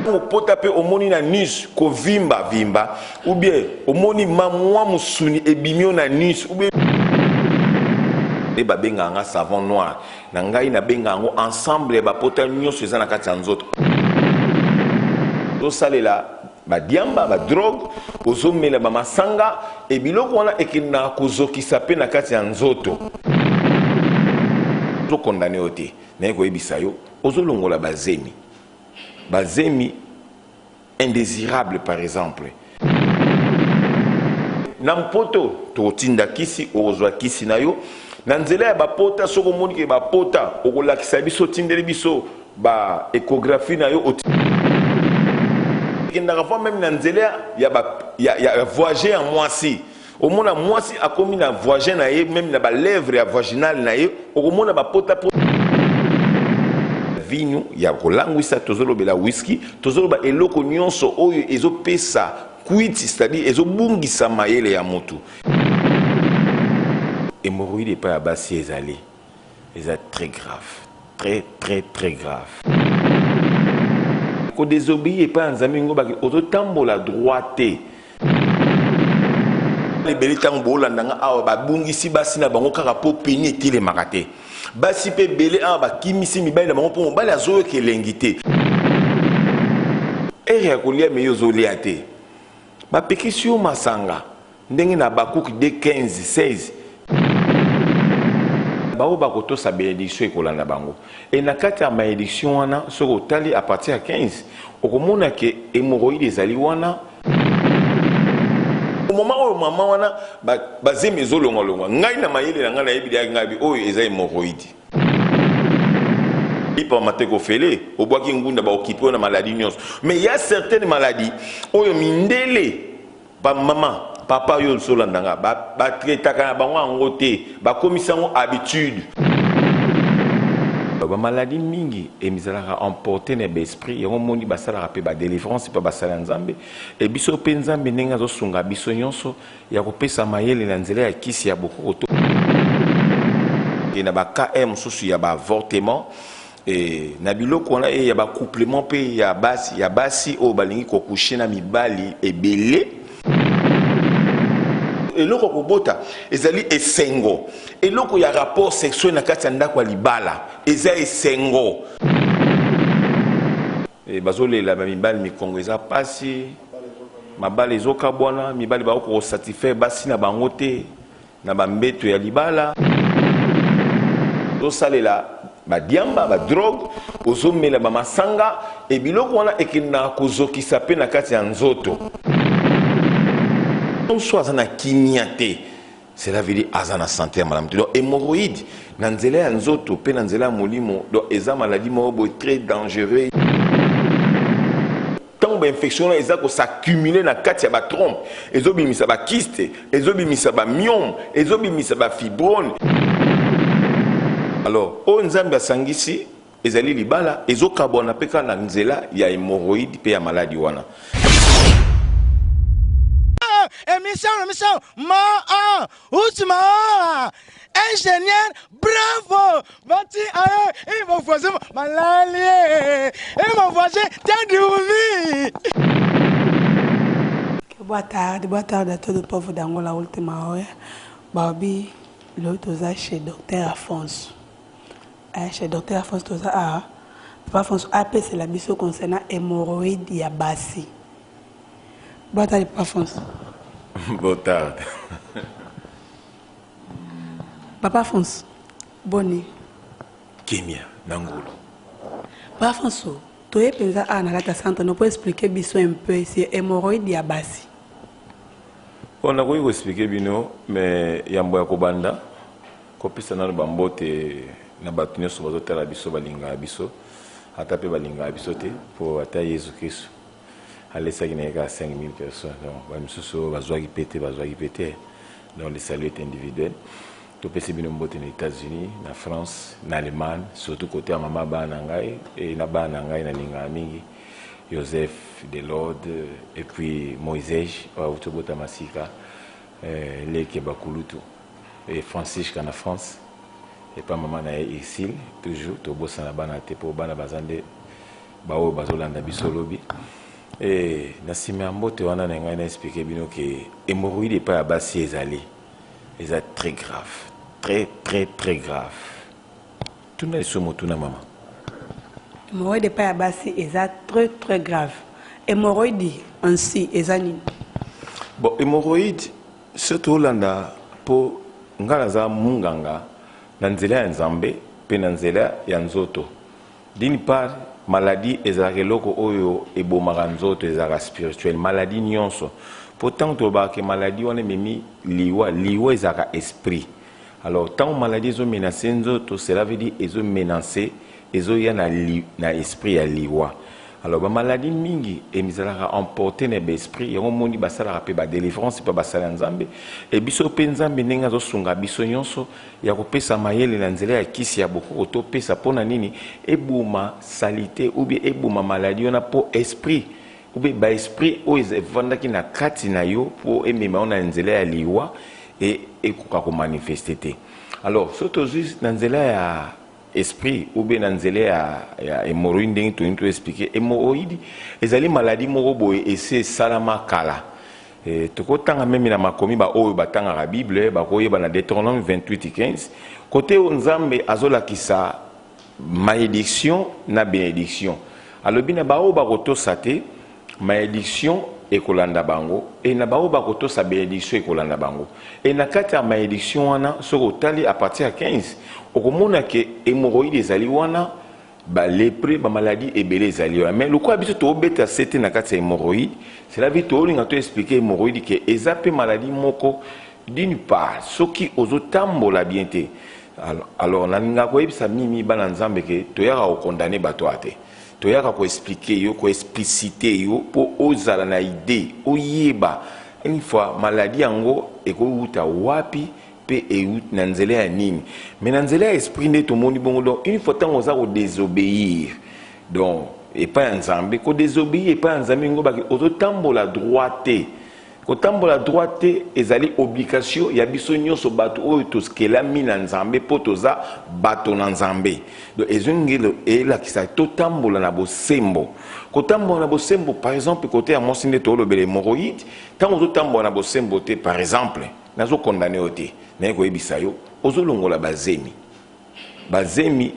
Ntango pota mpe omoni na nus kovimba vimba ou bien omoni ma mwa mosuni ebimi yo na nus ou bien nde babengaka nga savon noir na ngai nabenga yango ensemble ya bapota nyonso eza na kati ya nzoto ozosalela badiamba badrogue ozomela bamasanga e biloko wana ekendaka kozokisa mpe na kati ya nzoto ozokondane yo te naye koyebisa yo ozolongola bazemi bazemi indésirable par exemple na mpoto tokotinda kisi okozwa kisi na yo na nzela ya bapota soki omoni ke bapota okolakisa biso otindeli biso ba échographie na yo ekendaka fois meme na nzela ya, ba, ya, ya voyage ya mwasi omona mwasi akomi na voisin na ye meme na balèvre ya vaginale na ye okomona bapota po vinu ya kolangwisa tozolobela whisky tozoloba eloko nyonso oyo ezopesa kwiti c'est-à-dire ezobungisa mayele ya motu hémorroïde epai ya basi ezali eza très grave très très très grave kodésobéir epai ya nzambe ngo baki ozotambola droit te ebele ntango boolanda nga awa babungisi basi na bango kaka mpo peni etelemaka te basi mpe ebele awa bakimisi mibali na bango mpo mobali azoyoka elengi te ere ya kolia mei ozolia te bapekisi yo masanga ndenge na Habakuki 2 15 16 baoyo bakotosa bénédiction ekolanda bango e na kati ya malédiction wana soki otali à partir ya 15 okomona ke hémorroïde ezali wana moma oyo mama wana bazemi ezolongwalongwa ngai na mayele na ngai nayebi deyaki ngai oyo eza hémorroïde lipama te kofele obwaki ngunda baokipe oyo na maladie nyonso mais ya certaines maladies oyo mindele bamama papa oyo ozolanda nga batraitaka na bango yango te bakomisa yango habitude bamaladi mingi ezalaka emporte na baesprit yango moni basalaka mpe badélivrance mpe basala ya nzambe e biso mpe nzambe ndenge azosunga biso nyonso ya kopesa mayele na nzela ya kisi ya bokoko to na baka mosusu ya baavortement e, na biloko wana e ya bacouplement mpe ya basi ya basi oyo balingi kocoucher na mibali ebele eloko kobota ezali esengo eloko ya rapport sexuel na kati ya ndako ya libala eza esengo e, bazolela bamibali mikongo eza pasi mabala ezokabwana mibali bakoki kosatisfaire basi na bango te na bambeto ya libala ozosalela badiamba badrogue ozomela bamasanga e biloko wana ekendaka kozokisa mpe na kati ya nzoto nyonso aza na kimia te cela veut dire aza na santé ya malamu te donc hémorroïde na nzela ya nzoto mpe na nzela ya molimo donc eza maladie moko boye très dangereux ntango bainfection wana eza kos'accumuler na kati ya batrompe ezobimisa bakyste ezobimisa bamyome ezobimisa bafibrome alors oyo nzambe asangisi ezali libala ezokabwana mpe kaka na nzela ya hémorroïde mpe ya maladie wana. Émission, émission, ma, Ousmane, ingénieur, bravo. Bati, aye, et mon voisin, malali, et mon voisin, t'as dormi. Boa tarde a todo o povo de Angola, última hora. Babi, l'autre chez Docteur Afonso. Eh, chez Docteur Afonso, toza ah, Papa Afonso apesela biso concernant hémorroïde ya basi. Boa tarde, Papa Afonso. Boa tarde. Papa Afonso, boni? Kimia na ngulu. Papa Afonso, toye mpenza awa na kati ya centre no po expliquer biso un peu sur hémorroïde ya basi. Bon, nakoki koexpliquer bino mais yambo ya kobanda kopesa nano bambote na bato nyonso bazotala biso balingaka biso ata mpe balingaka biso te mpo ata Yesu Kristu alesaki na ye kaka 5000 personnes donc bamisusu oyo bazwaki mpe te bazwaki mpe te donc le salut est individuel. Topesi bino mbote na États-Unis, na France, na Allemagne, surtout côté ya mama bana na ngai e na bana na ngai nalingaka mingi Joseph de Lord et puis Moisés oyo awuti obotama sika eh, leki ya bakulutu e Francisca na France epa mama na ye Ursile. Toujours tobosana bana te mpo bana baza nde Baoyo bazolanda biso lobi. E, na nsima ya mbote wana na ngai na expliquer bino ke hémorroïde epai ya basi ezali eza très grave, très très très grave. Tuna lisusu motuna, mama. Hémorroïde epai ya basi eza très très grave. Hémorroïde ainsi eza nini? Bon, hémorroïde, surtout olanda, mpo ngai naza munganga na nzela ya Nzambe mpe na nzela ya nzoto. D'une part, maladie ezalaka eloko oyo ebomaka nzoto, ezalaka spirituel. Maladie nyonso, mpo ntango tolobaka ke maladie wana ememi liwa, liwa ezalaka esprit. Alors ntango maladie ezomenacer nzoto, cela veut dire ezomenacer, ezoya na esprit ya liwa. Alors bamaladie mingi ezalaka emporté na baesprit. Yango moni basalaka mpe badélivrance mpe basala ya Nzambe. E biso mpe Nzambe ndenge azosunga biso nyonso ya kopesa mayele na nzela ya kisi ya bokoko, topesa mpona nini? Eboma saleté ou bien eboma maladie wana, mpo esprit ou bien baesprit oyo evandaki na kati na yo mpo emema yo na nzela ya liwa e ekoka komanifester te. Alors so tozwi na nzela ya esprit ou bien na nzela ya hémorroïde, ndenge tolingi toexpliquer, hémorroïde ezali maladie moko boye esi esalama kala. Tokotanga meme na makomi, baoyo batangaka Bible bakoyeba na Deutéronome 28 15, kote oyo Nzambe azolakisa malédiction na bénédiction. Alobi na baoyo bakotosa te, malédiction ekolanda bango, e na baoyo bakotosa, bénédiction ekolanda bango. E na kati ya malédiction wana, soki otali à partir ya 15, okomona ke hémorroïde ezali wana, balèpre, bamaladie ebele ezali wana. Mais lokola biso toobeta sete na kati ya hémorroïde, cela veut toolinga toexpliquer hémorroïde ke eza mpe maladie moko. D'une part, soki ozotambola bien te, alors nalingaka koyebisa mimi bana Nzambe ke toyaka kokondamner bato aya te, toyaka koexpliquer yo, koexpliciter yo mpo ozala na idée, oyeba une fois maladie yango ekowuta wapi mpe euti na nzela ya nini. Mais na nzela ya esprit nde tomoni bongo. Donc une fois ntango oza kodésobéir, donc epai ya Nzambe, kodésobéir epai ya Nzambe ngo baki ozotambola droit te. Kotambola droit te ezali obligation ya biso nyonso bato oyo tokelami na Nzambe, mpo toza bato na Nzambe. Donc ezongelo elakisa totambola na bosembo. Kotambola na bosembo, par exemple kote ya mwasi nde toolobela hémorroïde, ntango ozotambola na bosembo te, par exemple, nazokondamner yo te, naye koyebisa yo, ozolongola bazemi, bazemi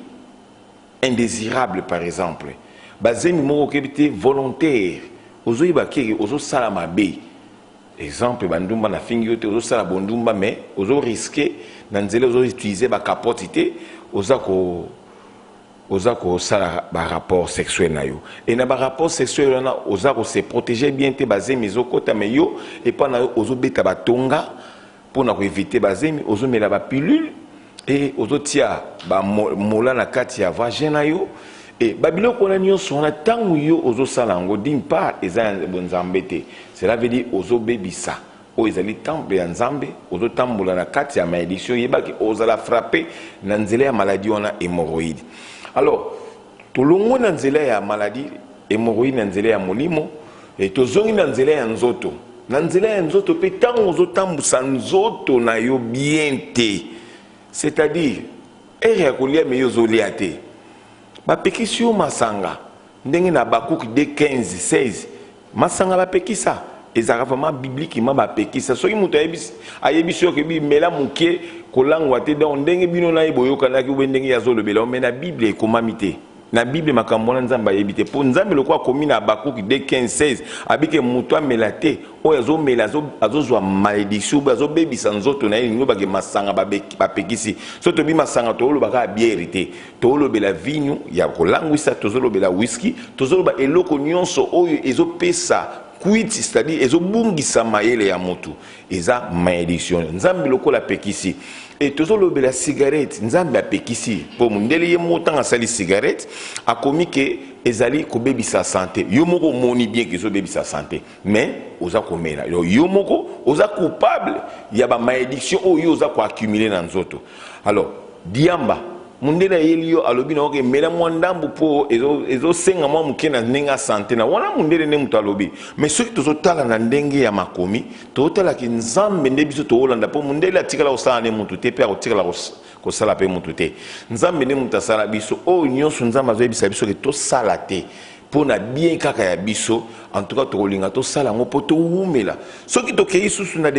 indésirable, par exemple bazemi moko okebi te, volontaire, ozoyeba keke ozosala mabe. Exemple, bandumba, nafingi yo te, ozosala bondumba, mais ozorisquer na nzela, ozoutiliser bacapote te, oza kosala barapport sexuel na yo. E na barapport sexuel wana, oza kose protéger bien te, bazemi ezokɔta. Mais yo, epa na yo, ozobeta batonga mpona koéviter bazemi, ozomela bapilule e ozotia bamola na kati ya vagin na yo. E babiloko wana nyonso wana, ntango yo ozosala yango, d'une part eza ya bonzambe te, cela veut dire ozobebisa oyo ezali temple ya Nzambe, ozotambola na kati ya malédiction. Oyebaki ozala frappé na nzela ya maladie wana hémorroïde. Alors tolongwe na nzela ya maladie hémorroïde na nzela ya molimo, e tozongi na nzela ya nzoto. Na nzela ya nzoto mpe, ntango ozotambusa nzoto na yo bien te, c'est-à-dire heure ya kolia mais yo ozolia te, bapekisi yo masanga ndenge na Habakuki 2 15 16, masanga bapekisa, ezalaka vraiment bibliquement bapekisa. Soki moto ayebisi yo kebi mela moke, kolangwa te, donc ndenge bino na ye boyokanaki obe ndenge ye azolobela, mais na Bible ekomami te. Na Bible makambo wana Nzambe ayebi te, mpo Nzambe lokola akomi na Habakuki 2 15 16, abike moto amela te, oyo azomela azozwa malédiction oyo azobebisa nzoto na ye. Lingi obake masanga bapekisi. So tobi masanga, tooloba kaka bière te, toolobela vino ya kolangwisa, tozolobela whisky, tozoloba eloko nyonso oyo ezopesa kwiti, c'est-à-dire ezobungisa mayele ya motu, eza malédiction. Nzambe lokola apekisi. E tozolobela cigarette, Nzambe apekisi, mpo mondele ye moko ntango asali cigarette akomi ke ezali kobebisa santé. Yo moko omoni bien ke ezobebisa santé, mais oza komela. Yo moko oza coupable ya bamalédiction oyo yo oza koaccumuler na nzoto. Alors diamba, mondele ayeli yo, alobi na oke mela mwa ndambu mpo ezosenga mwa moke na ndenge ya santé na wana. Mondele nde moto alobi. Mais soki tozotala na ndenge ya makomi, tozotalaki Nzambe nde biso toolanda, mpo mondele atikala kosala nde motu te, mpe akotikala kosala mpe motu te. Nzambe nde moto asala biso. Oyo nyonso Nzambe azoyebisa biso ke tosala te. Mpo na bien kaka ya biso, en tout cas tokolinga tosala yango mpo towumela. Soki tokei susu na,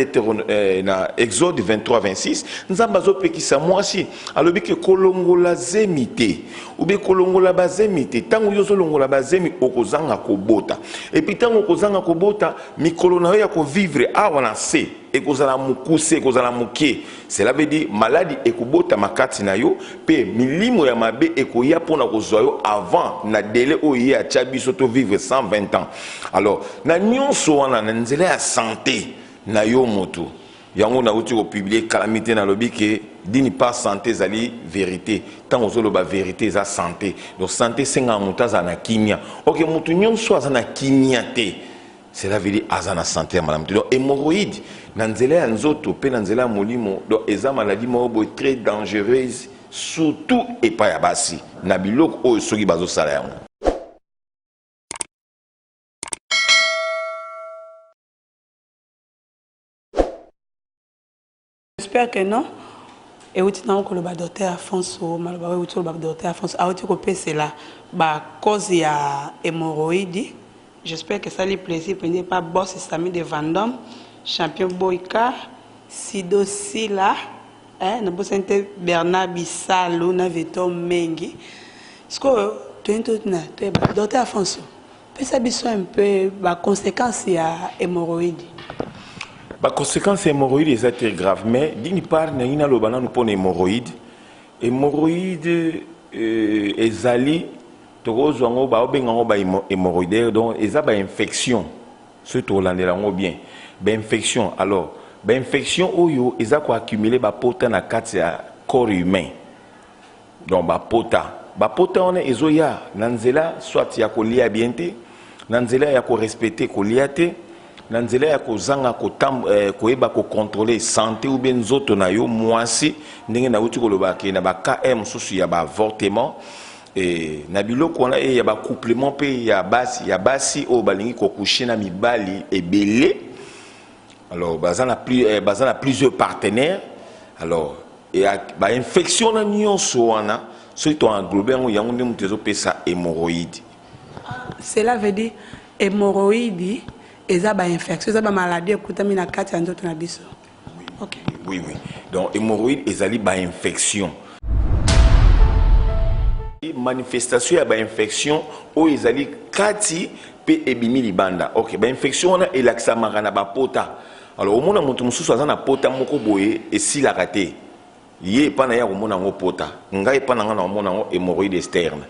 na Exode 23 26, Nzambe azopekisa mwasi, alobi ke kolongola zemi te, ube kolongola bazemi te. Ntango yo ozolongola bazemi, okozanga kobota. Et puis ntango okozanga kobota, mikolo na yo ya kovivre awa na se ekozala mokuse, ekozala moke. Cela veut dire maladi ekobotama kati na yo, mpe milimo ya mabe ekoya mpona kozwa yo avant na délai oyo ye atya biso tovivre 120 ans. Alors na nyonso wana, na nzela ya santé na yo motu, yango nauti kopublier calamité, nalobi ke d'une part santé ezali vérité. Ntango ozoloba vérité, eza santé. Donc santé esengaka moto azala na kimia. Ok, motu nyonso aza na kimia te, cela veut dire aza na santé ya malamu te. Donc hémorroïde na nzela ya nzoto mpe na nzela ya molimo, donc eza maladie moko boye très dangereuse, surtout epai ya basi na biloko oyo soki bazosala yango. J'espère que non euti nango koloba docteur Afonso, maloba oyo euti koloba docteur Afonso, auti kopesela bacause ya hémorroïde. J'espère que esali plaisir mpenza epa boss Sami de Vendôme, champion Boyka Sido Sila, eh, nabosani te Bernard Bisalu na Victor Mengi. Sikoyo toyini totuna, toyeba, docteur Afonso, pesa biso un peu baconséquence ya hémorroïde. Baconséquence ya hémorroïde eza très grave, mais d'une part nangi naloba nanu mpona hémorroïde. Hémorroïde ezali, tokozwa yango, baobenga yango bahémorroïdaire, donc eza bainfection. Soki tokolandela yango bien, bainfection. Alors bainfection oyo eza koaccumuler bapota na kati ya corps humain. Donc bapota wana ezoya na nzela soit ya kolia bien te, na nzela ya korespecter kolia te, na nzela ya kozanga koyeba kocontrôler santé ou bien nzoto na yo mwasi, ndenge nauti koloba ke na bacas mosusu ya baavortement e, na biloko wana e ya bacouplement mpe ya basi oyo balingi kocoucher na mibali ebele. Alors baza na plusieurs partenaires. Alors bainfection na nyonso wana, soki toenglober yango, yango nde moto ezopesa hémorroïde. Cela veut dire hémorroïde eza bainfection, eza bamaladie ekutami na kati ya nzoto na biso, ok. Oui, donc hémorroïde ezali bainfection, manifestation ya bainfection oyo ezali kati mpe ebimi libanda. Ok, bainfection wana elakisamaka na bapota. Alors omona moto mosusu aza na pota moko boye esilaka te. Ye epa na ye akomona yango pota, ngai epa na ngai na omona yango hémorroïde externe.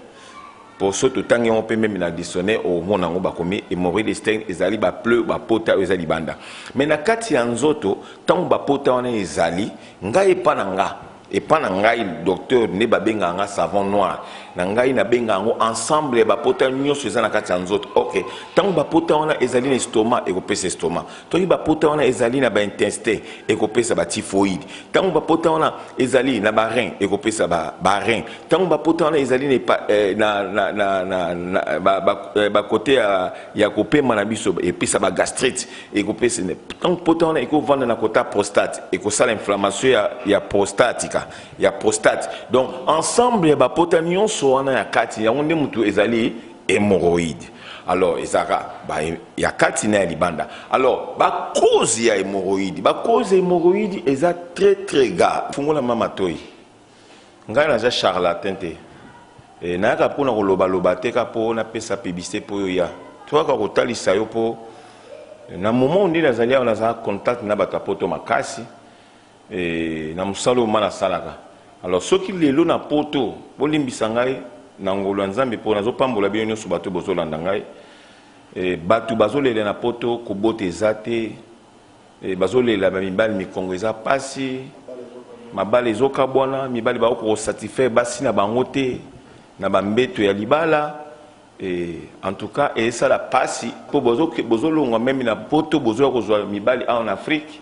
Po so totangi yango mpe même na dictionnaire, omona yango bakomi hémorroïde externe ezali baplaies, bapota oyo eza libanda. Mais na kati ya nzoto, ntango bapota wana ezali, ngai epa na ngai docteur nde babengaka nga savon noir, na ngai nabenga yango ensemble ya bapota nyonso eza na kati ya nzoto. Ok, ntango bapota wana ezali na estomac, ekopesa estomac. Ntango bapota wana ezali na baintestin, ekopesa batyphoïde. Ntango bapota wana ezali na barein, ekopesa barein. Ntango bapota wana ezali na, na, na, na, na bakote ya kopema na biso, epesa bagastrite, ekopesa. Ntango pota wana ekovanda na kota prostate, ekosala inflammation ya prostatica, ya prostate. Donc ensemble ya bapota nyonso wana ya kati, yango nde motu ezali hémorroïde. Alors ezalaka ya kati na ya libanda. Alors bacause ya hémorroïde, bacause ya hémorroïde eza très très grave. Fungola ma matoi, ngai naza charlatan te. Nayaka mpona kolobaloba te, ka mpo napesa publicité mpo oyo ya toyaka kotalisa yo. Mpo na moment nde nazali awa, nazala contact na bato ya poto makasi na mosala oyo ma nasalaka. Alors soki lelo na poto, bolimbisa ngai na ngolu ya Nzambe, mpo nazopambola bino nyonso bato bozolanda ngai. Bato bazolela na poto, kobota eza te. Bazolela bamibali, mikongo eza pasi, mabala ezokabwana, mibali bakoki kosatisfaire basi na bango te na bambeto ya libala. En tout cas esala pasi mpo bozolongwa même na poto, bozoya kozwa mibali awa na Afrique.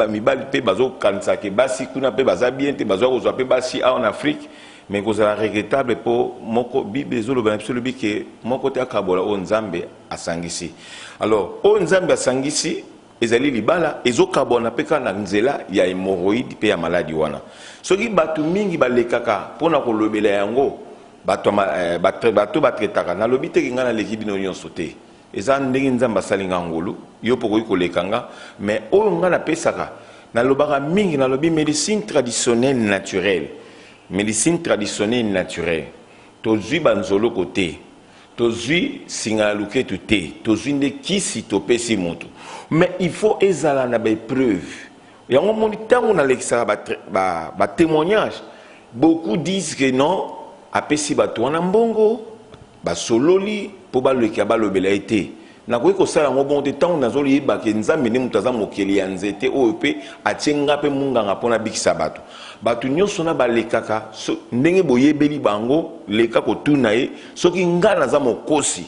Mibali mpe bazokanisaka basi kuna mpe baza bien te, bazoya kozwa mpe basi awa na Afrique. Mais kozala regrettable mpo moko Bible ezoloba na biso, elobi ke moko te akabola oyo Nzambe asangisi. Alors oyo Nzambe asangisi ezali libala, ezokabwana mpe kaka na nzela ya hémorroïde mpe ya maladi wana. Soki bato mingi balekaka mpona kolobela yango. Bato eh, bato batraitaka, nalobi te ke ngai naleki bino nyonso te. Eza ndenge Nzambe asali nga ngolu, yo mpo okoki koleka nga, mais oyo ngai napesaka, nalobaka mingi, nalobi médecine traditionnelle naturelle. Médecine traditionnelle naturelle, tozwi banzoloko te, tozwi singa ya luketu te, tozwi nde kisi topesi motu, mais il faut ezala na baépreuve. Yango moni ntango nalekisaka batémoignage, beaucoup disent que non, apesi bato wana mbongo, basololi mpo baleka balobela ye te. Nakoki kosala yango bongo te. Ntango nazoyebake Nzambe nde moto aza mokeli ya nzete oyo mpe atie nga mpe munganga mpo nabikisa bato. Bato nyonso na balekaka so, ndenge boyebeli bango, leka kotuna ye soki nga naza mokosi.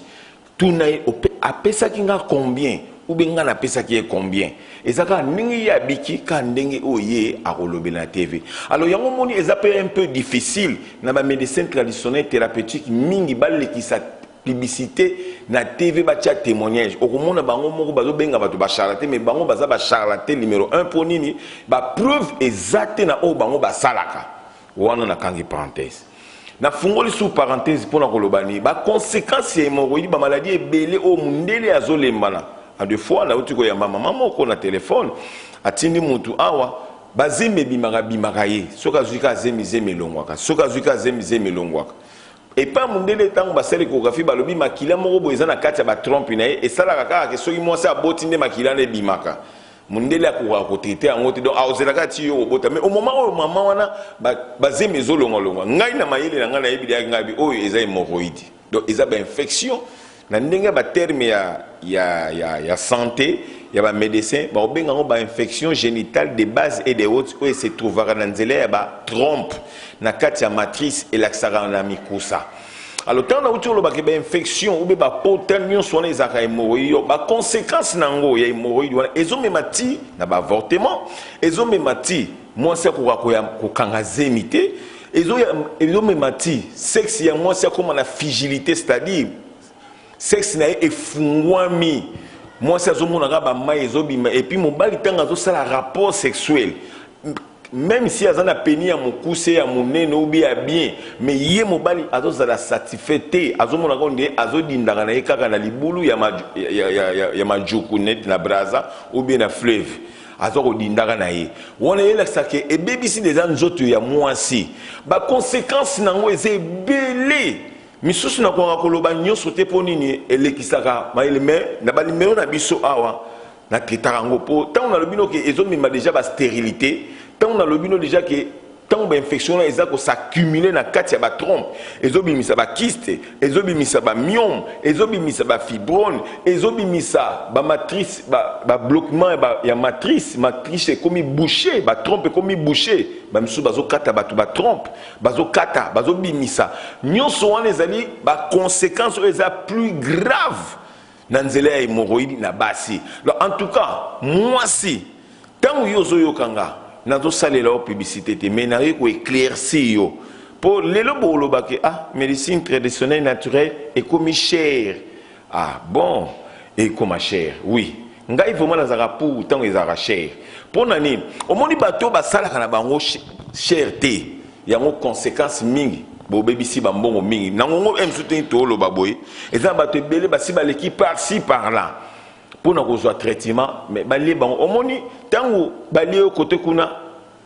Tuna ye apesaki nga combien ube nga napesaki ye combien. Eza kaka ndenge ye abiki, kaka ndenge oyo ye akolobela na TV. Alors yango moni eza mpe un peu difficile na bamédecin traditionnel thérapeutique mingi balekisa publicité na TV, batia témoignage. Okomona bango moko bazobenga bato bacharlatan, mais bango baza bacharlatan numéro 1. Mpo nini? Bapreuve eza te na oyo bango basalaka wana. Nakangi parenthèse, nafungoli sous parenthèse mpona koloba nini? Baconséquence ya hémorroïde, bamaladi ebele oyo mondele azolembana. A deux fois nauti koyamba mama moko na telefone, atindi mutu awa, bazemi ebimaka bimaka ye. Soki azwi ka zemi, zemi elongwaka. Soki azwi ka zemi, zemi elongwaka. Epai mondele, ntango basali échographie, balobi makila moko boye eza na kati ya batrompe na ye. Esalaka kaka ke soki mwasi aboti nde makila na ebimaka. Mondele akokaka kotraiter yango te, donc aozelaka ti yo kobota. Mais au moment oyo mama wana bazemi ezolongwalongwa, ngai na mayele na ngai nayebi deyaki ngai bi oyo eza hémorroïde. Donc eza bainfection na ndenge ya baterme ya santé ya bamédecin, bakobenga yango bainfection génitale de base et de haute, oyo ese trouvaka na nzela ya batrompe na kati ya matrice, elakisaka na mikusa. Alors ntango nauti olobaka bainfection ube bapota nyonso wana ezalaka hémorroïde, yo baconséquence na yango ya hémorroïde wana ezomema ti na baavortement, ezomema ti mwasi akoka kokanga zemi te, ezomema ti sexe ya mwasi akóma na fragilité, c'est-à-dire sexe na ye efungwami, mwasi azomona kaka bamai ezobima. Et puis mobali, ntango azosala rapport sexuel, même si aza na pénis ya mokuse, ya monene obi ya bien, mais ye mobali azozala satisfait te, azomona kaka nde azodindaka na ye kaka na libulu ya majuku neti na Braza ou bien na fleuve, aza kodindaka na ye wana. Eyelakisaka ebebisi deja nzoto ya mwasi. Baconséquence nango eza ebele, misusu nakoka koloba nyonso te. Mpo nini? Elekisaka mayele. Mais na banimero na biso awa natraitaka yango, mpo ntango nalobi no ke ezomema déjà bastérilité, ntango nalobi no déjà ke ntango bainfection wana eza kos'accumuler na kati ya batrompe, ezobimisa bakyste, ezobimisa bamyome, ezobimisa bafibrome, ezobimisa bamatrice, babloquement ya matrice. Matrice ekomi bouché, batrompe ekomi bouché, bamisusu bazokata bato batrompe, bazokata, bazobimisa. Nyonso wana ezali baconséquence oyo eza plus grave na nzela ya hémorroïde na basi. Donc en tout cas, mwasi, ntango yo ozoyoka nga, nazosalela yo publicité te, mais naye koéclaircir yo, mpo lelo bolobaki: "Ah, médecine traditionnelle naturelle ekomi cher." Ah bon, ekoma cher, oui. Ngai vraiment nazalaka pour ntango ezalaka cher. Mpo na nini? Omoni bato oyo basalaka na bango cher te, yango conséquence mingi bobebisi bambongo mingi na ngongo. Mosusu te, tooloba boye, eza na bato ebele basi baleki par-ci par-là mpona kozwa traitement, mais balie bango. Omoni ntango balie yo kote kuna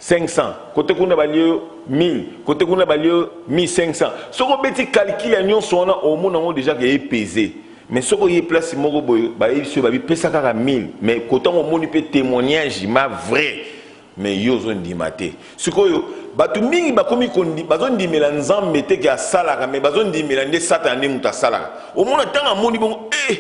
500, kote kuna balie yo 1000, kote kuna balie yo 1500, soki obeti calcul ya nyonso wana, omona yango déjà ke epese. Mais soki oye place moko boye, bayebi yo, babipesa kaka 1000, mais kotango omoni mpe témoignage ma vrai, mais yo ozondima te. Sikoyo bato mingi bakomi bazondimela Nzambe te ke asalaka, mais bazondimela nde Satana, nde moto asalaka. Omona ntango amoni bongo e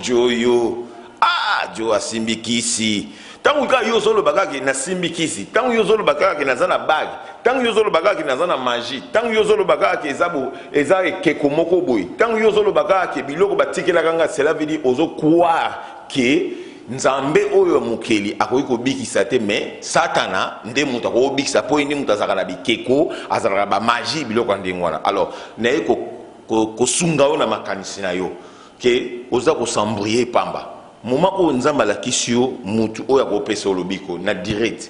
joyo, ah, jo asimbi kisi. Ntango kaka yo ozoloba kaka nasimbi kisi, ntango yo ozoloba kaka ke naza na bague, ntango yo ozoloba kaka ke naza na magie, ntango yo ozoloba kaka ke eza ekeko moko boye, ntango yo ozoloba kaka ke biloko batikelaka nga, cela veut dire ozocroire ke Nzambe oyo mokeli akoki kobikisa te, mais Satana nde moto akoki kobikisa, mpo ye nde moto azalaka na bikeko, azalaka na bamagie, biloko ya ndenge wana. Alors naye kosunga yo na makanisi na yo ke oza kos'embrouiller pamba. Moment oyo Nzambe alakisi yo mutu oyo akopesa yo lobiko na direct.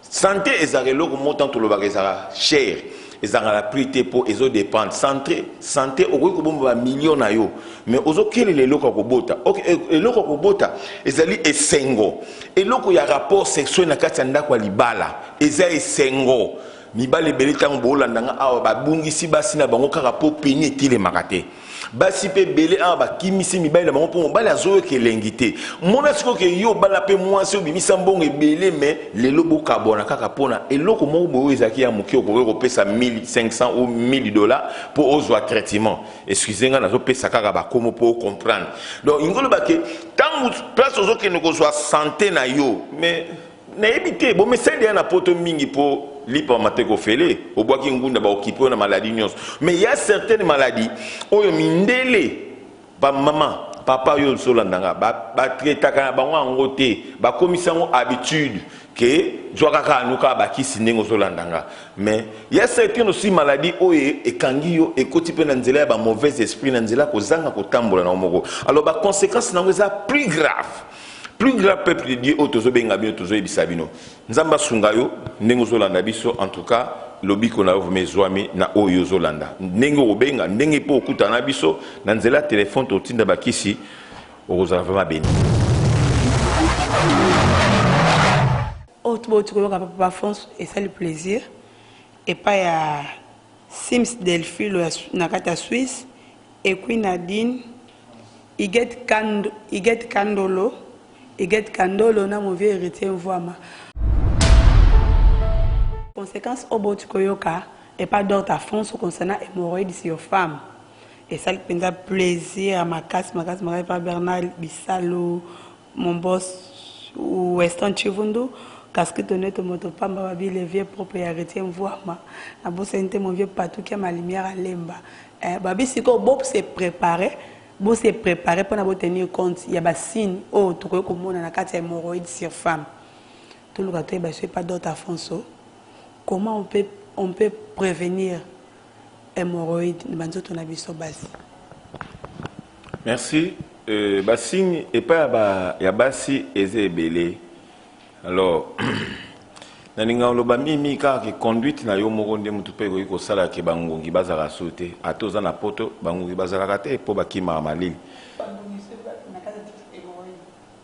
Santé ezalaka eloko moko, ntango tolobaka ezalaka cher. Ezalaka na prix te mpo ezo dépendre. Santé, santé, okoki kobomba bamillion na yo, mais ozokelela eloko ya kobota. Ok, eloko ya kobota ezali esengo. Eloko ya rapport sexuel na kati ya ndako ya libala eza esengo. Mibali ebele, ntango boolanda nga awa, babungisi basi na bango kaka mpo peni etelemaka te. Basi mpe ebele awa bakimisi mibali na bango mpo mobali azoyoka elengi te. Mona sikoyo ke yo obala mpe mwasi, obimisa mbongo ebele, mais lelo bokabwana kaka mpona eloko moko boye oyo ezalaki ya moke. Okoki kopesa 1500 ou 1000 $ mpo ozwa traitement. Excuse nga, nazopesa kaka bakomo mpo ocomprendre. Donc ingi oloba ke ntango place ozokende kozwa santé na yo, mais nayebi te, bomesali ya na Poto mingi mpo lipa mate kofele, obwaki ngunda, baokipe oyo na maladie nyonso. Mais ya certaines maladies oyo mindele, bamama, papa oyo ozolanda nga, batraitaka na bango yango te. Bakomisi yango habitude ke zwa kaka anuka bakisi ndenge ozolanda nga. Mais ya certaines aussi maladie oyo ekangi yo, ekoti mpe na nzela ya bamauvais esprit, na nzela kozanga kotambola na yo moko. Alors baconséquence nango eza plus grave, plus grave. Peuple de Dieu oyo tozobenga bino, tozoyebisa bino, Nzambe asunga yo ndenge ozolanda biso. En tout cas, lobiko na yo vraiment ezwami na oyo ozolanda, ndenge okobenga, ndenge mpo okutana na biso na nzela ya telefone, totinda bakisi, okozala vraiment béni. Oyo tobauti koyoka papa Afonso esali plaisir epai ya Sims Delphilo na kati ya Suisse, Ekui Nadine Iget Kando, Iget Kandolo, Iget Kandolo na mon vieux héritier Mvwama. Conséquence oyo bauti koyoka epai Docteur Afonso concernant hémorroïde sur femme esali mpenza plaisir ya makasi, makasi, makasi. Epai Bernard Bisalo, mon boss Weston Chivundu, Casquette Neto, moto pamba, babi le vieux propre ya héritier Mvwama, nabosani te mon vieux Patuki ya Malumière Alemba. Babi sikoyo bo se préparer, bo se préparer mpona botenir compte ya basigne oyo tokoki komona na kati ya hémorroïde sur femme. Toluka toyeba so epa Docteur Afonso, comment on peut prévenir hémorroïde na banzoto na biso basi? Merci. Basigne epai ya basi eza ebele. Alors nalinga oloba mingi kaka ke conduite na yo moko nde motu mpe ekoki kosala ke bangungi bazalaka so te. Ata oza na Poto, bangungi bazalaka te mpo bakimaka malili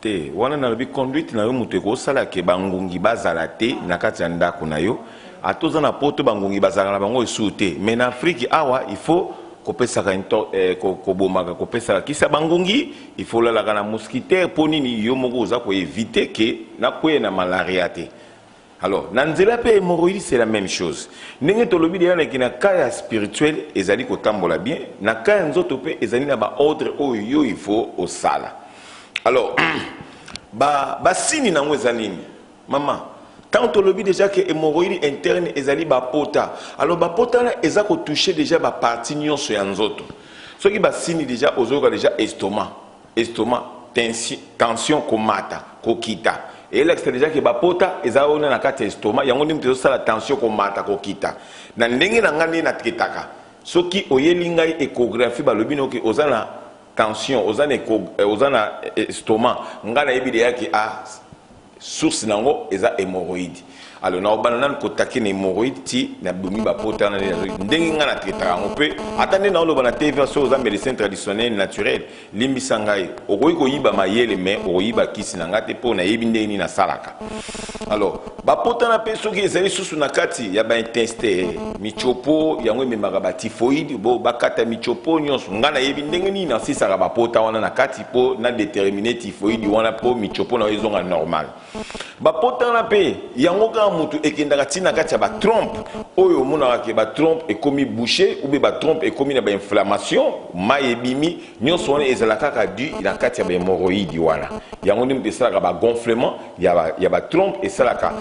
te. Wana nalobi conduite na yo moto ekosala ke bangungi bazala te na kati ya ndako na yo. Ata oza na Poto, bangungi bazalaka na bango esusu te. Mais na Afrique awa, il faut kopesaka kobomaka, kopesaka kisi ya bangungi, il faut olalaka na moustiquaire. Mpo nini? Yo moko oza koéviter ke nakwea na malaria te. Alors na nzela mpe hémorroïde, c'est la même chose. Ndenge tolobi deya naki, na cas ya spirituel ezali kotambola bien, na cas ya nzoto mpe ezali na baordre oyo yo il faut osala. Alors basigne nango eza nini, mama? Ntango tolobi déjà ke hémorroïde interne ezali bapota, alors bapota wana eza kotouche déjà bapartie nyonso ya nzoto. Soki basigne déjà, ozoyoka déjà estomac, estomac tension komata, kokita, eyelakisa déjà ke bapota eza wana na kati ya estomac. Yango nde moto ezosala tension komata, kokita. Na ndenge na ngai nde natraitaka, soki oyeli ngai échographie, balobi noki oza na tension, oza na estomac, ngai nayebi deya ke a source nango eza hémorroïde. Alors naobanda nanu kotake na hémorroïde ti nabomi bapota wana. Nde ndenge ngai natraitaka yango. Mpe ata nde naoloba na TV, soki oza médecin traditionnel naturel, limbisa ngai, okoki koyiba mayele, mais okoyiba kisi na ngai te, mpo nayebi ndenge nini nasalaka. Alors bapota mpe soki ezali susu na kati ya baintestin, michopo, yango ememaka batyphoïde. Bo bakata michopo nyonso. Ngai nayebi ndenge nini nasisaka bapota wana na kati mpo na détermine typhoïde wana, mpo michopo na yo ezonga normal. Bapota wana mpe yango kaka motu ekendaka ntina kati ya batrompe oyo omonaka ke batrompe ekomi bouché ou bien batrompe ekomi na bainflammation, mai ebimi. Nyonso wana ezala kaka du na kati ya bahémorroïde wana. Yango nde moto esalaka bagonflement ya batrompe, esalaka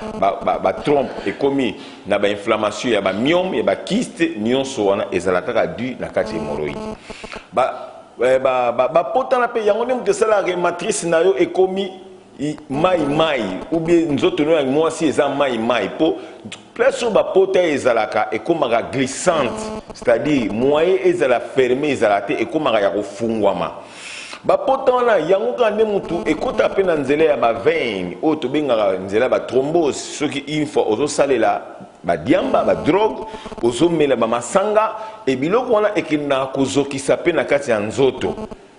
batrompe ekomi na bainflammation ya bamyome, ya bakyste. Nyonso wana ezala kaka du na kati ya hémorroïde. Bapotana mpe yango nde moto esalaka matrice na yo ekomi mai mai, ou bien nzoto no ya mwasi eza mai mai, mpo place oyo bapota ezalaka ekomaka glissante, c'est-à-dire moyen ezala ferme ezala te, ekomaka ya kofungwama. Bapota wana yango kaka nde motu ekota mpe na nzela ya baveine oyo tobengaka nzela ya bathrombose. Soki une fois ozosalela Ba diamba, ba drogue, ozomela bamasanga e, biloko wana ekendaka kozokisa mpe na kati ya nzoto.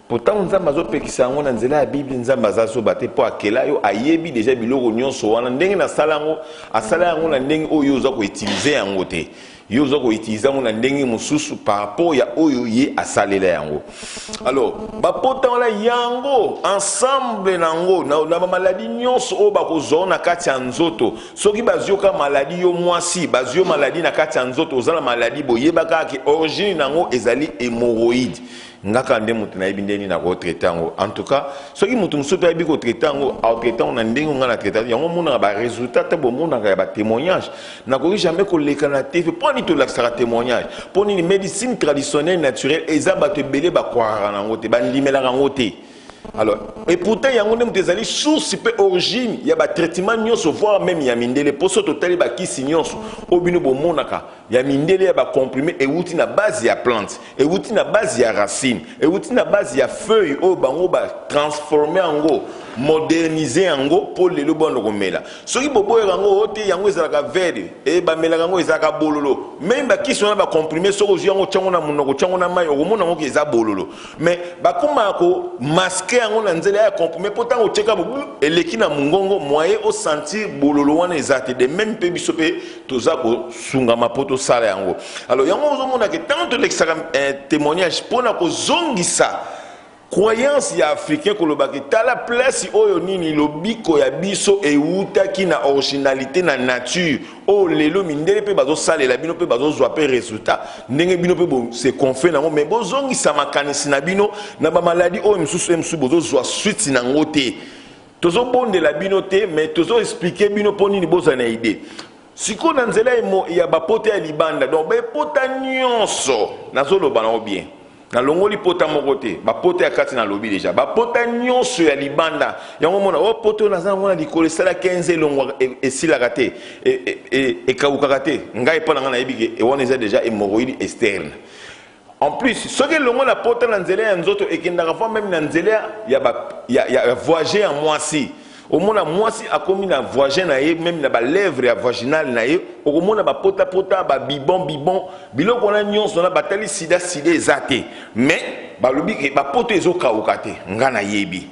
Po ntango Nzambe azopekisa yango na nzela ya Bible, Nzambe aza zoba te mpo akela yo, ayebi déjà biloko nyonso wana ndenge nasala yango. Asala yango na ndenge oyo oza koutiliser yango te. Yo oza koutiliser yango na ndenge mosusu par rapport ya oyo ye asalela yango. Alors bapota wana, yango ensemble nango na bamaladi nyonso oyo bakozwa na kati ya nzoto. Soki bazwi yoka maladi, yo mwasi, bazwi yo maladi na kati ya nzoto, oza na maladi, boyebaka ke origine nango ezali hémorroïde. Ngaka nde moto nayebi ndenge nini nakotraiter yango. En tout cas, soki moto mosusu mpe ayebi kotraiter yango, aotraiter yango na ndenge ngai na traiter yango. Omonaka barésultat te, bomonaka ya batémoignage. Nakoki jamais koleka na TV. Mpo nini tolakisaka témoignage? Mpo nini? Médecine traditionnelle naturelle eza, bato ebele bakwakaka nango te, bandimelaka yango te. Alors, et pourtant yango nde moto ezali source mpe origine ya batraitement nyonso, voire même ya mindele. Mpo so totali bakisi nyonso oyo bino bomonaka ya mindele, ya bacomprimé, ewuti na base ya plante, ewuti na base ya racine, ewuti na base ya feuille oyo bango batransformer yango, moderniser yango mpo lelo bana komela. Soki boboyaka yango oyo te, yango ezalaka vert e, bamelaka yango, ezalaka bololo. Même bakisi wana, bacomprimé, soki ozwi yango, tiango na monoko, tiango na mai, okomona yango ke eza bololo. Mais bakomaka komasquer yango na nzela ya comprimé, mpo ntango otieka bo eleki na mongongo, moyen osentir bololo wana eza te. De même mpe biso mpe toza kosungama mpo tosala yango. Alors yango ozomona ke ntango tolekisaka témoignage mpona kozongisa croyance ya Africain, kolobaki tala place oyo nini lobiko ya biso ewutaki na originalité, na nature oyo lelo mindele mpe bazosalela bino mpe bazozwa mpe résultat ndenge bino mpe bose confier nango. Mais bozongisa makanisi na bino na bamaladi oyo mosusu e mosusu bozozwa suite nango te. Tozobondela bino te, mais tozoexpliquer bino mpo nini bozala na idée sikoyo na nzela ya bapota ya libanda. Donc bapota nyonso nazoloba nango bien, nalongoli pota moko te. Bapota ya kati nalobi déjà, bapota nyonso ya libanda yango mona o pota oyo naza nango na likolo esala 15, elongwaka, esilaka te, ekawukaka te. Ngai mpo na ngai nayebi ke wana eza déjà hémorroïde externe. En plus, soki elongo na pota na nzela ya nzoto, ekendaka fois même na nzela ya vagin ya mwasi. Omona mwasi akomi na vagin na ye, même na balèvre ya vaginale na ye, okomona bapotapota, babibon bibon, biloko wana nyonso na batali sida. Sida eza te, mais balobi ke bapoto ezokauka te. Nga nayebi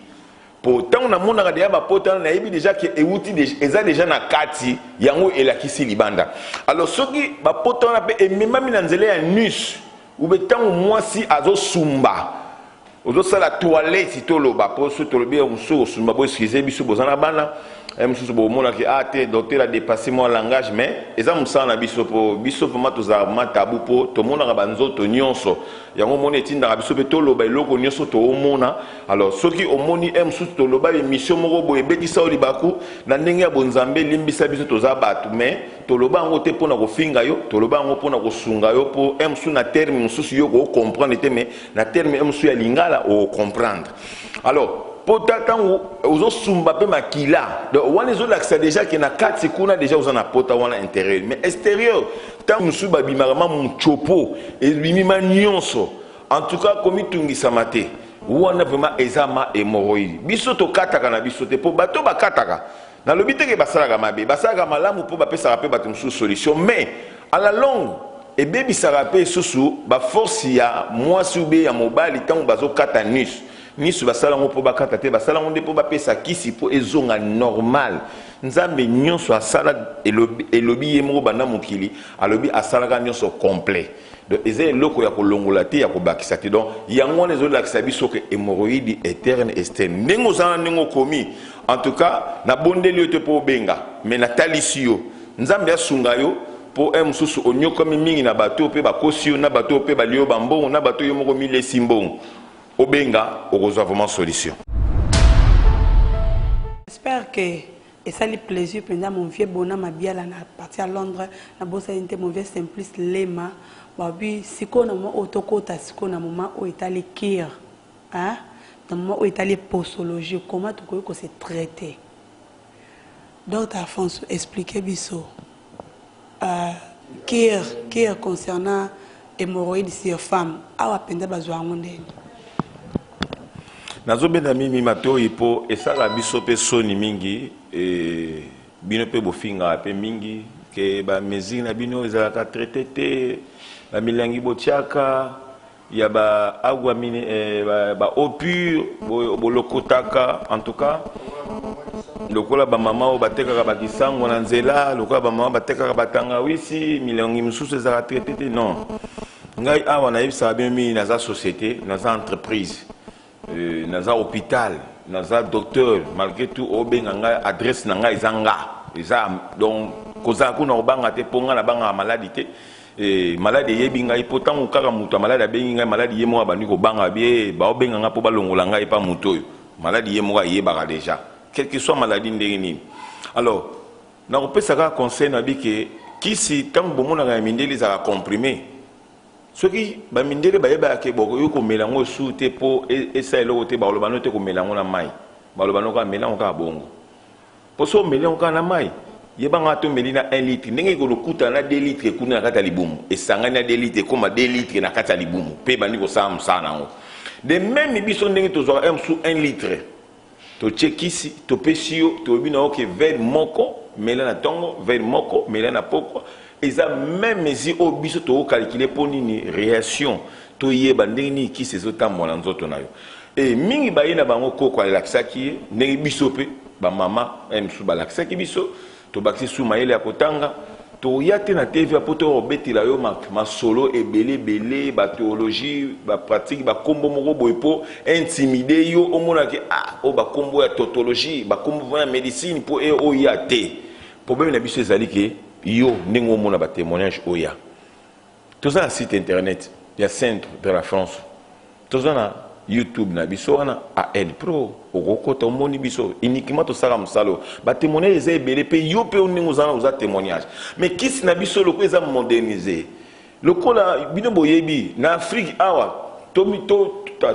po ntango namonaka déjà bapota wana, nayebi déjà ke ewuti, eza déjà na kati, yango elakisi libanda. Alors soki bapota wana mpe ememami na nzela ya anus ube, ntango mwasi azosumba, ozosala toilette, toloba mpo so tolobi mosusu kosumba, bo excuse biso, boza na bana mosusu, bomonaki ah te, docteur a dépassé moi langage. Mais eza mosala na biso, mpo biso vraiment tozalaka vraiment tabu, mpo tomonaka banzoto nyonso. Yango omoni etindaka biso mpe toloba eloko nyonso toomona. Alors soki omoni e mosusu toloba émission moko boye ebetisa yo libaku na ndenge ya bonzambe, elimbisa biso, toza bato. Mais toloba yango te mpona kofinga yo, toloba yango mpona kosunga yo, mpo e mosusu na terme mosusu yo kocomprendre te, mais na terme e mosusu ya lingala okocomprendre. Alors pota, ntango ozosumba mpe makila, donc wana ezolakisa déjà ke na kati kuna déjà oza na pota wana intérieur. Mais extérieur, ntango mosusu babimaka ma mutsopo, ebimi ma nyonso. En tout cas, komitungisama te, wana vraiment eza ma hémorroïde. Biso tokataka na biso te, mpo bato bakataka, nalobi teke basalaka mabe, basalaka malamu, mpo bapesaka mpe bato mosusu solution. Mais à la longue ebebisaka mpe lisusu baforce ya mwasi ube ya mobali. Ntango bazokata anus, miso basala yango mpo bakata te, basala yango nde mpo bapesa kisi mpo ezonga normal. Nzambe nyonso asala, elobi ye moko banda mokili, alobi asalaka nyonso complet. Donc eza eloko ya kolongola te, ya kobakisa te. Donc yango wana ezolakisa biso ke hémorroïde interne, externe, ndenge oza na ndenge okomi. En tout cas, nabondeli yo te mpo obenga, mais natalisi yo. Nzambe asunga yo, mpo e mosusu onyokami mingi na bato mpe bakosi yo, na bato mpe balie yo bambongo, na bato yo moko milesi mbongo. Obenga, okozwa vraiment solution. J'espère que esali plaisir mpenza. Mon vieux Bona Mabiala na parti ya Londres, nabosani te mon vieux Simplice Lema. Babi sikoyo na moment oyo tokota sikoyo na moment oyo etali cure, hein? Na moment oyo etali posologie, comment tokoki kose traiter. Docteur Afonso, explique biso cure concernant hémorroïde sur femme. Awa mpenza bazwa yango ndeni? Nazobenda mimi matoi mpo esalaka biso mpe soni mingi e, bino mpe bofingaka mpe mingi. Ke ba mesure na bino ezalaka traite te, ba milangi botiaka ya ba agua mine, eh, ba eau pure bolokotaka, en tout cas lokola ba mama oyo batekaka bakisango na nzela, lokola ba mama batekaka batangawisi, milangi mosusu ezalaka traite te. Non, ngai awa nayebisaka bino mingi, naza société, naza entreprise, naza hôpital, naza docteur. Malgré tout, obenga ngai, adresse na ngai eza nga, eza donc kozala kuna kobanga te, mpo ngai nabangaka maladi te. Maladi eyebi ngai, mpo ntango kaka moto ya maladi abengi ngai, maladi ye moko abandi kobanga bie, baobenga ngai mpo balongola ngai epa moto oyo. Maladi ye moko ayebaka déjà, quelle que soit maladie ndenge nini. Alors nakopesa kaka conseil na bike, kisi ntango bomonaka ya mindele ezalaka comprimé. Soki bamindele bayebaka ke bokoki komela yango esu te mpo esala eloko te, bakoloba no te komela yango na mai, baloba no kaka mela yango kaka bongo. Mpo so omeli yango kaka na mai, yebanga tomeli na 1 litre, ndenge ekolokutana na 2 litre kuna na kati ya libumu, esangani na 2 litre, ekóma 2 litre na kati ya libumu mpe ebandi kosala mosala na yango. De même, biso ndenge tozwaka mosu 1 litre, totie kisi, topesi yo, tolobi na yo ke verre moko mela na ntongo, verre moko mela na pokwa, eza même mesure oyo biso tokokalkule. Mpo nini? Réaction, toyeba ndenge nini kisi ezotambola na nzoto na yo. E mingi baye na bango, koko alakisaki ye ndenge biso mpe bamama mosusu balakisaki biso, tobakisi su mayele ya kotanga. Toya te na TV mpo tokobetela yo masolo ebele ebele, bathéologie, bapratique, bakombo moko boye mpo intimide yo, omonaki ah, oyo bakombo ya tautologie, bakombo ya médecine, mpo e oya te. Problème na biso ezali ke yo ndenge omona batémoignage oya, toza na site internet ya Centre de la France, toza na YouTube na biso wana AL Pro, okokota omoni biso uniquement tosala mosala oyo. Batémoignage eza ebele, mpe yo mpe ndenge oza na oza témoignage. Mais kisi na biso lokola eza modernisé, lokola bino boyebi na Afrique awa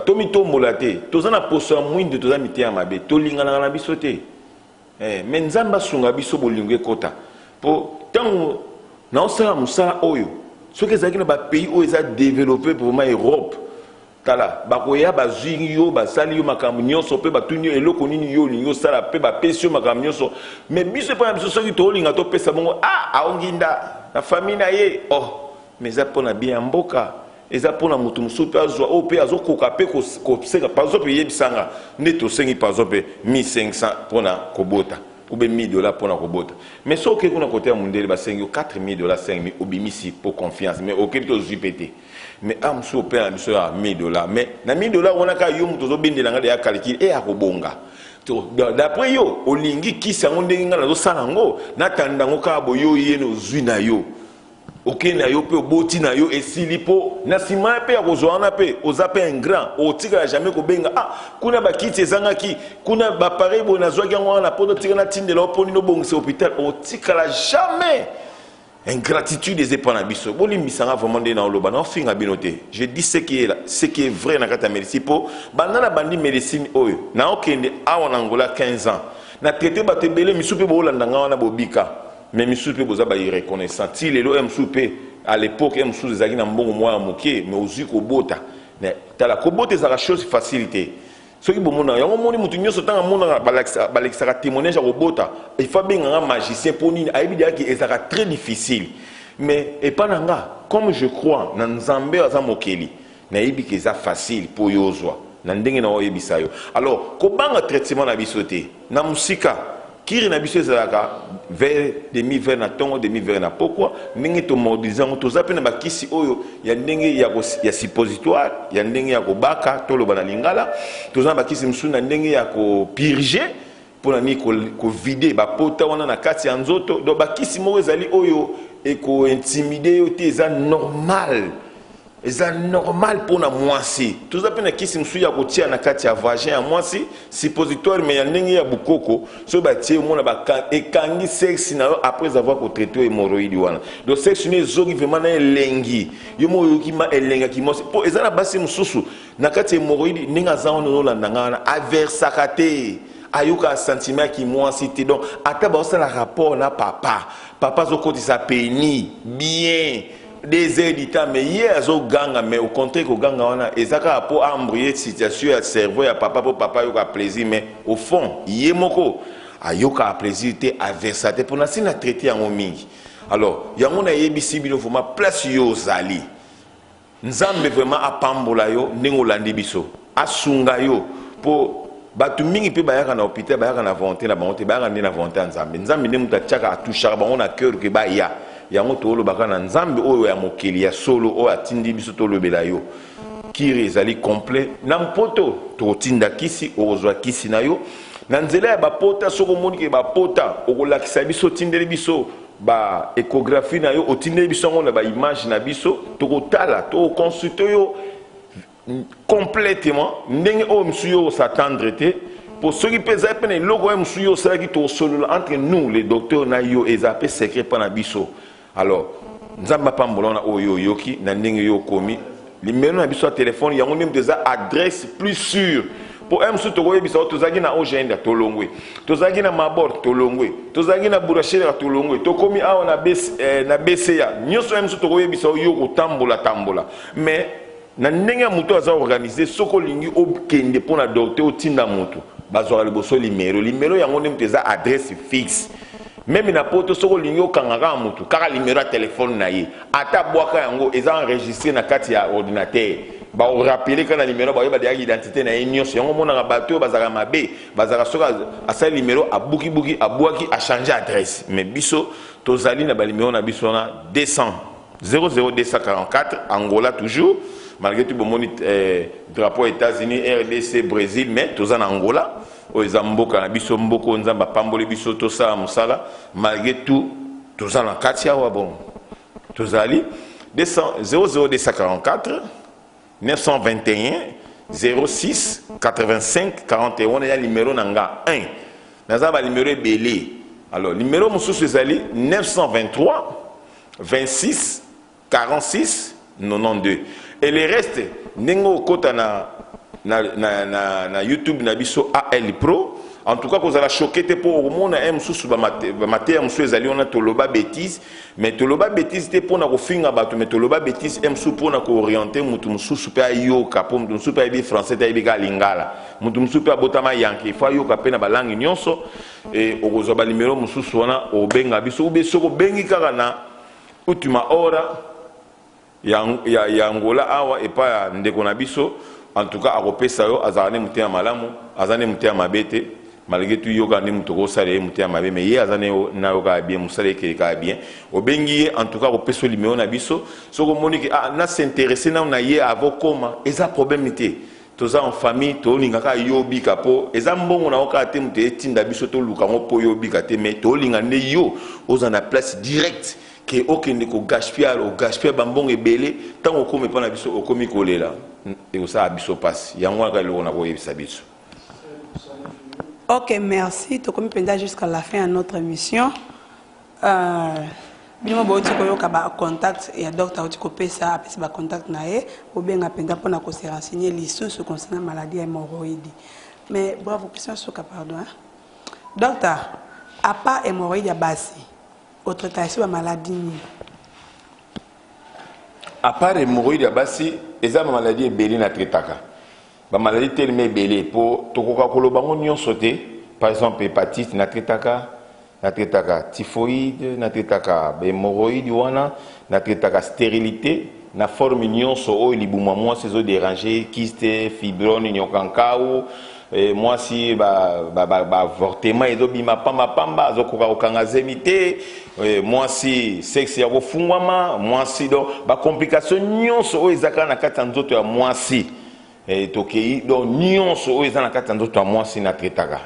tomitombola te, toza na poso ya mwindu, toza mitema mabe, tolinganaka na biso te. Mais Nzambe asunga biso, bolingo ekota, mpo ntango naosala mosala oyo, soki ezalaki na bapays oyo eza développé vraiment, Europe, tala bakoya, bazwi yo, basali yo makambo nyonso, mpe batuni yo eloko nini yo olingi osala, mpe bapesi yo makambo nyonso. Mais biso, epai na biso, soki toolinga topesa bongo, ah, aonginda na famille na ye. Oh, mais eza mpona bien ya mboka, eza mpona moto mosusu mpe azwa oyo mpe azokoka mpe koseka. Par exemple, eyebisanga nde tosengi par exemple 1500 mpona kobota ou bien 1000 $ mpona kobota. Mais soki okei kuna kote ya mondele, basengi yo 4000 $, 5000, obimisi mpo confiance, mais okebi te, ozwi mpe te. Mais a mosusu opela na biso ya 1000 $, mais na 1000 $ wana kaka yo moto ozobendela nga deya calcul e akobonga. D'après yo olingi kisi yango ndenge ngai nazosala yango, natanda yango kaka boye, yo yene ozwi na yo, okei na yo mpe oboti na yo, esili. Mpo na nsima mpe ya kozwa wana mpe oza mpe un grand, otikala jamais kobenga: ah, kuna bakiti ezangaki, kuna baappareil boye, nazwaki yango wana mpo totika natindela yo mpo nini obongisa hôpital. Otikala jamais. Ingratitude eza epa na biso. Bolimbisanga vraiment nde naoloba, naofinga bino te. Je dis ce qui est là, ce qui est vrai na kati ya médecine, mpo banda na bandi médecine oyo, naokende awa na Angola 15 ans, na traité bato ebele. Misusu mpe boolanda nga wana, bobika, mais misusu mpe boza bairreconnaissant ti lelo. Ya mosusu mpe à l'époque, ya mosusu ezalaki na mbongo mwa ya moke, mais ozwi kobota. Tala, kobota ezalaka chose facile te. Soki bomonaka yango, omoni motu nyonso ntango amonaka balekisaka témoignage ya kobota, il faut abenganga magicien. Mpo nini? Ayebi deyaki ezalaka très difficile. Mais epa na nga, comme je crois na Nzambe oyo aza mokeli, nayebi ke eza facile mpo yo ozwa na ndenge na oyebisa yo. Alors kobanga traitement na biso te. Na mosika, kiri na biso ezalaka verre, demi verre na ntongo, demi verre na pokwa. Ndenge tomodilize yango, toza mpe na bakisi oyo ya ndenge ya suppositoire, ya ndenge ya kobaka, toloba na lingala. Toza na bakisi mosusu na ndenge ya kopurger, mpona nini? Kovide bapota wana na kati ya nzoto. Donc bakisi moko ezali oyo ekointimide yo te, eza normal, eza normal mpona mwasi. Toza mpe na kisi mosusu ya kotia na kati ya vagin ya mwasi, suppositoire, mais ya ndenge ya bukoko. Soki batie, omona ekangi sexe na yo après avoir kotraite hémorroïde wana. Donc sexe no ezongi vraiment na elengi, yo moko oyoki ma elengaki mwasi. Mpo eza na basi mosusu na kati ya hémorroïde, ndenge aza wana, ozolanda nga wana, aversaka te, ayokaka sentiment ya kimwasi te. Donc ata baosala rapport na papa, papa azokotisa pénis bien 2 heures du temps, mais ye azoganga. Mais au contraire, koganga wana eza kaka mpo embrouiller situation ya cerveau ya papa, mpo papa ayoka plaisir. Mais au fond, ye moko ayokaka plaisir te, aversa te, mpona nsi na traité yango mingi. Alors yango nayebisi bino vraiment, place yo ozali, Nzambe vraiment apambola yo ndenge olandi biso, asunga yo, mpo bato mingi mpe bayaka na hôpital, bayaka na volonté na bango te, bayaka nde na volonté ya Nzambe. Nzambe nde moto atiaka, atouchaka bango na cœur ke baya. Yango toolobaka na Nzambe oyo ya mokeli ya solo, oyo atindi biso tolobela yo. Cure ezali complet na mpoto. Tokotinda kisi, okozwa kisi na yo na nzela ya bapota. Soki omoni ke bapota, okolakisa biso, otindeli biso ba échographie na yo, otindeli biso yango na baimage na biso, tokotala, tokoconsulte yo complètement ndenge oyo mosusu yo os'attendre te. Po soki mpe eza mpe na eloko oyo mosusu yo osalaki, tosolola entre nous les docteurs na yo, eza mpe secret mpa na biso. Alors Nzambe apambola wana oyo oyoki na ndenge yo okomi. Limero na biso ya telefone, yango nde moto eza adresse plus sûre, mpo un mosusu tokoyebisa o tozalaki na Ogenda, tolongwe, tozalaki na Mabor, tolongwe, tozalaki na Burasheleka, tolongwe, tokomi awa na, na BCA nyonso. Un mosusu tokoyebisa o yo kotambola tambola, mais na ndenge ya moto aza organisé. Soki olingi okende mpo na docteur, otinda moto, bazwaka liboso limero. Limero yango nde moto eza adresse fixe. Même na poto, soki olingi okanga kaka motu, kaka limero ya telefone na ye, ata bwaka yango, eza enregistré na kati ya ordinateur, baorappeler kaka na limero, baoyeba deyaki identité na ye nyonso. Yango omonaka bato oyo bazalaka mabe, bazalaka soki asali limero, abukibuki, abwaki, achange adresse. Mais biso tozali na balimero na biso wana: 200 00244, Angola toujours, malgré tout bomoni drapeau États-Unis, RDC, Brésil, mais toza na Angola oyo eza mboka na biso, mboka oyo Nzambe apamboli biso tosala mosala. Malgré tout toza na kati awa. Bon, tozali 00244 921 06 85 41. Wana eza numéro na nga 1. Naza banuméro ebele. Alors numéro mosusu ezali 923 26 46 92 et le reste, ndenge okota na YouTube na biso AL Pro. En tout cas, kozala choqué te, mpo okomona ye mosusu bamateya mosusu ezali wana. Toloba bétise, mais toloba bétise te mpona kofinga bato, mais toloba bétise ye mosusu mpona koorienter motu mosusu mpe ayoka, mpo motu mosusu mpe ayebi français te, ayebi kaka lingala. Motu mosusu mpe abotama yanke, ifo ayoka mpe na balangue nyonso. E okozwa banimero mosusu wana, obenga biso ube. Soki obengi kaka na Última Hora ya Angola awa epai ya ndeko na biso, en tout cas akopesa yo. Azalaka nde motema malamu, aza nde motema mabe te. Malgré tout yoka nde moto okosala ye motema mabe, mais ye aza na yo kaka bien, mosala ekele kaka bien. Obengi ye, en tout cas akopesa yo limero na biso. Soki omoni ke ah, na s'intéresse nano na ye avokoma, eza problème te. Toza en famille, tolinga kaka yo obika, mpo eza mbongo na yo kaka te moto etinda biso toluka yango mpo yo obika te, mais tolinga nde yo oza na place direct ke okende kogaspiller, ogaspiller bambongo ebele. Ntango okomi epa na biso, okomi kolela, ekosala biso mpasi. Yango wana kaka eloko na koyebisa biso. Ok, merci. Tokomi mpenza jusqu'à la fin de notre émission. Bino bauti koyoka bacontact ya docteur, auti kopesa, apesi bacontact na ye. Bobenga mpenza mpona kose renseigner lisusu concernant maladie ya hémorroïde. Mais bravo, question suka, pardon, hein? Docteur, à part hémorroïde ya basi, otraita esi bamaladie nini? À part hémorroïde ya basi, eza bamaladie ebele na traitaka, bamaladie telema ebele mpo tokoka koloba ngo nyonso te. Par exemple hépatite na traitaka, natraitaka typhoïde, natraitaka bahémorroïde wana, natraitaka stérilité na forme nyonso oyo libumu ya mwasi ezodéranger, kyste, fibrome, nyokankau, mwasi baavortement ezobima pambapamba, azokoka kokanga zemi te, mwasi sexe ya kofungwama, mwasi donc bacomplication nyonso oyo eza kaka na kati ya nzoto ya mwasi. Tokei donc nyonso oyo eza na kati ya nzoto ya mwasi na traitaka.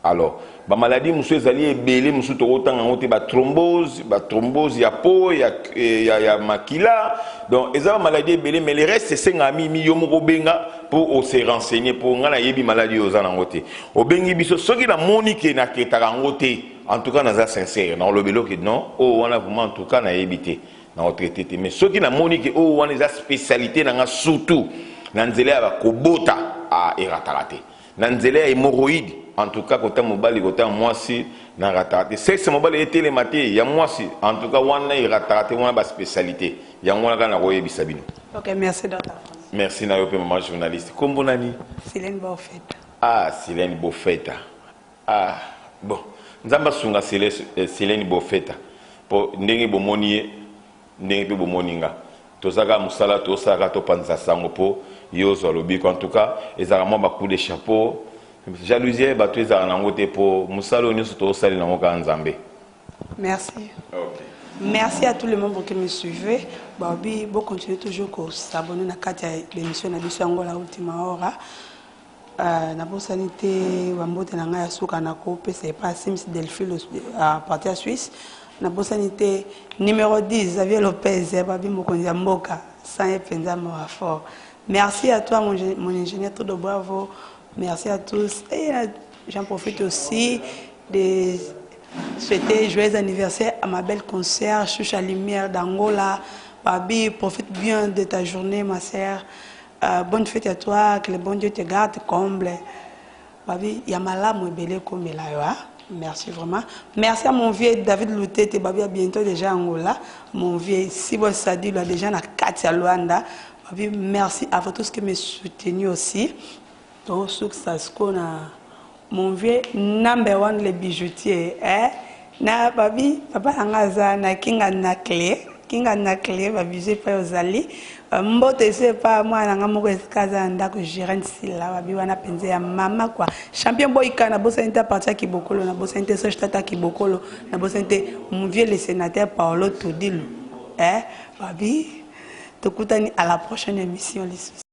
Alors bamaladie mosusu ezali ebele, mosusu tokotanga yango te, bathrombose, bathrombose ya po ya makila. Donc eza bamaladie ebele, mais le reste esengaka mimi yo moko obenga mpo ose renseigner, mpo ngai nayebi maladie oyo oza nango te. Obengi biso, soki namoni ke natraitaka yango te, en tout cas naza sincère, nakolobela oke non, oyo wana vraiment en tout cas nayebi te, nakotraiter te. Mais soki namoni ke oyo wana eza spécialité na nga, surtout na nzela ya bakobota, erataka te. Na nzela ya hémorroïde, en tout cas kota mobali, kota mwasi, narataka te. Sexe mobali etelema te, ya mwasi, en tout cas wana erataka te. Wana baspécialité yango wana kaka nakoyebisa bino. Ok, merci docteur. Merci na yo mpe, mama journaliste. Kombo nani? Silene Bofeta. Ah, Silene Bofeta. Ah bon, Nzambe asunga Silene Bofeta. Po ndenge bomoni ye, ndenge pe bomoni nga. Toza kaka mosala tosala kaka topanza sango po yo ozwa lobiko. En tout cas, ezalaka mwa ba coup de chapeau. Jalousie ya bato ezalaka nango te po mosala oyo nyonso tozosalela yango kaka Nzambe. Merci. Okay. Merci à tous les membres qui me suivez. Babi, bon continuez toujours ko s'abonner na kati ya l'émission na biso Angola Ultima Hora. Euh, nabosani te bambote na ngai ya suka nakopesa epai ya Sims Delphine à partir ya Suisse. Nabosani te numéro 10 Xavier Lopez eh, babi mokonzi ya mboka sans ye mpenza mawa fort. Merci à toi mon, mon ingénieur Todo Bravo. Merci à tous. Et euh, j'en profite aussi de souhaiter joyeux anniversaire à ma belle concert Choucha Lumière d'Angola. Babi, profite bien de ta journée, ma sœur. Euh, bonne fête à toi, que le bon Dieu te garde, comble. Babi, ya malamu ebele komela yo. Hein? Merci vraiment. Merci à mon vieux David Lutete, Babi, à bientôt déjà à Angola. Mon vieux Sibo Sadi, là déjà na Katia Luanda. Babi, merci à vous tous qui me soutenez aussi. To succès na mon vieux number one le bijoutier, hein? Na babi, papa na nga aza na kinga na clé, kinga na clé ba bijou epai ozali. Mbote esi epai mwana na nga moko esika aza na ndako Gérène Silla, babi wana mpenza ya mama quoi. Champion Boyka na bosani te parti ya Kibokolo, na bosani te Serge Tata Kibokolo, na bosani te mon vieux le sénateur Paolo Tudilu. Eh, babi, tokutani à la prochaine émission lisusu.